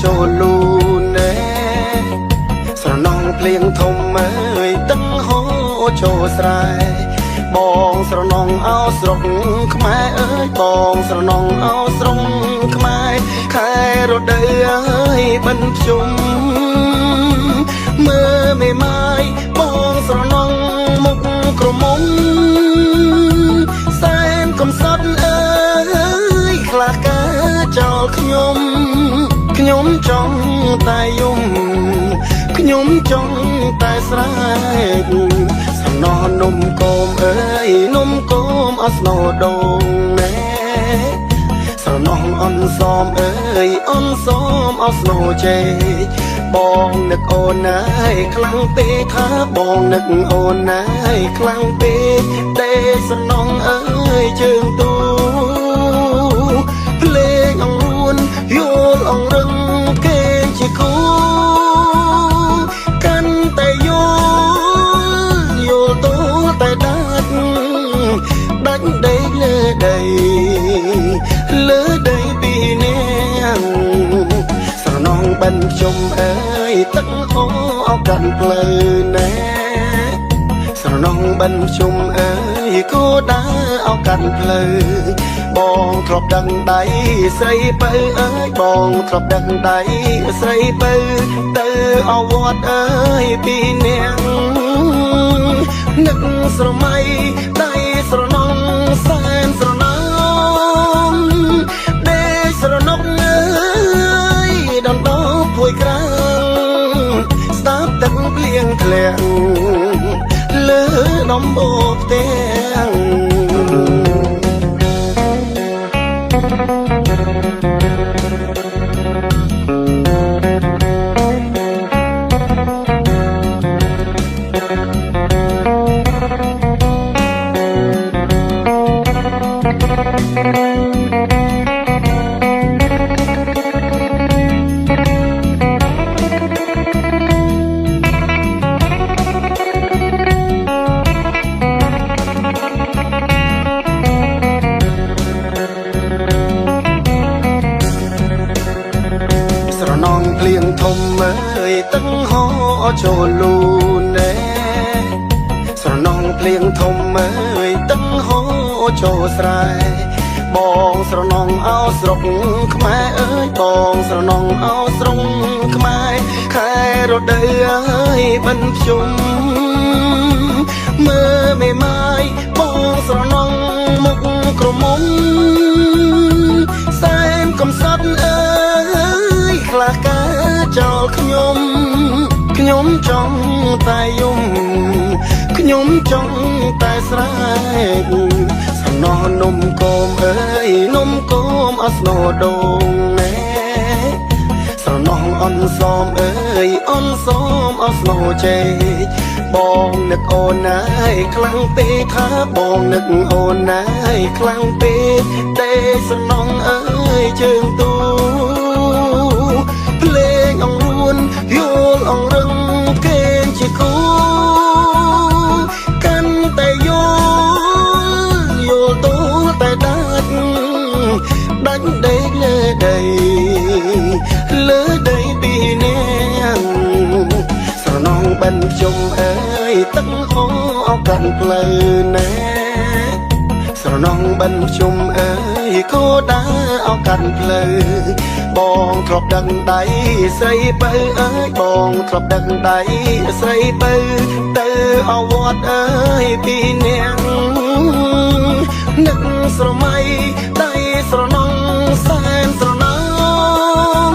ចូលលូនណែស្រណងភ្លៀងធំអើយទឹកហូរចូលស្រែបងស្រណងអោស្រុកខ្មែរអើយបងស្រណងអោស្រុកខ្មែរខែរដូវអើយបិណ្ឌភ្ជុំមើលមេម៉ាយបងស្រណងមុខក្រមុំសែនកំសត់អើយខ្លះកាចោលខ្ញុំខ្ញុំចង់តែយំខ្ញុំចង់តែស្រែកសំណោះនំគមអើយនំគមអស្នោដងណែស្រណោះអនសមអើយអនសមអស្នោជេបងនឹកអូនណាយខ្លាំងពេកថាបងនឹកអូនណាយខ្លាំងពេកទេសំណងអើយជើងទូភ្លេងអង្រួនយល់អង្រឹងគេជាគូកាន់តែយល់យល់ទូតែដាច់ដាច់ដេកលើដីលើដីពីនាងស្រណងបិណ្ឌខ្ញុំអើយទឹកហូរអោកាន់ផ្លូវណែស្រណងបិណ្ឌខ្ញុំអើយគោដើរអោកាន់ផ្លូវបងធ្លាប់ដឹងដៃស្រីបើអើយបងធ្លាប់ដឹងដៃស្រីបើទៅអវត្តអើយពីនាងនឹកស្រមៃដៃស្រណងសែនស្រណងដេកស្រណុកអើយដណ្ដប់ភួយក្រាំងស្ដាប់ទឹកភ្លៀងធ្លាក់លើដំបូលផ្ទាំង ស្រណងភ្លៀងធំអើយទឹកហូរចូលលូនណែស្រណងភ្លៀងធំអើយទឹកហូរចូលស្រែបងស្រណងអោស្រុកខ្មែរអើយបងស្រណងអោស្រុកខ្មែរខែរដូវអើយបិណ្ឌភ្ជុំមើលមេម៉ាយបងស្រណងមុខក្រមុំសែនកំសត់អើយខ្លះកាចោលខ្ញុំខ្ញុំចង់តែយំខ្ញុំចង់តែស្រែកសំណោះនំគមអើយនំគមអស្នោដងណែស្រណោះអនសមអើយអនសមអស្នោជេបងនឹកអូនណាយខ្លាំងពេកថាបងនឹកអូនណាយខ្លាំងពេកទេសំណងអើយជើងទូភ្លេងអង្រួនយល់អង្រឹងគេជាគូកាន់តែយល់យល់ទូតែដាច់ដាច់ដេកលើដីលើដីពីនាងស្រណងបិណ្ឌខ្ញុំអើយទឹកហូរអោកាន់ផ្លូវណែស្រណងបិណ្ឌខ្ញុំអើយគោដើរអោកាន់ផ្លូវបងធ្លាប់ដឹងដៃស្រីបើអើយបងធ្លាប់ដឹងដៃស្រីបើទៅអវត្តអើយពីនាងនឹកស្រមៃដៃស្រណងសែនស្រណង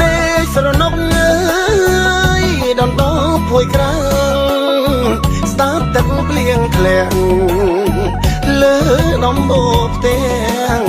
ដេកស្រណុកអើយដណ្ដប់ភួយក្រាំងស្ដាប់ទឹកភ្លៀងធ្លាក់លើដំបូលផ្ទាំង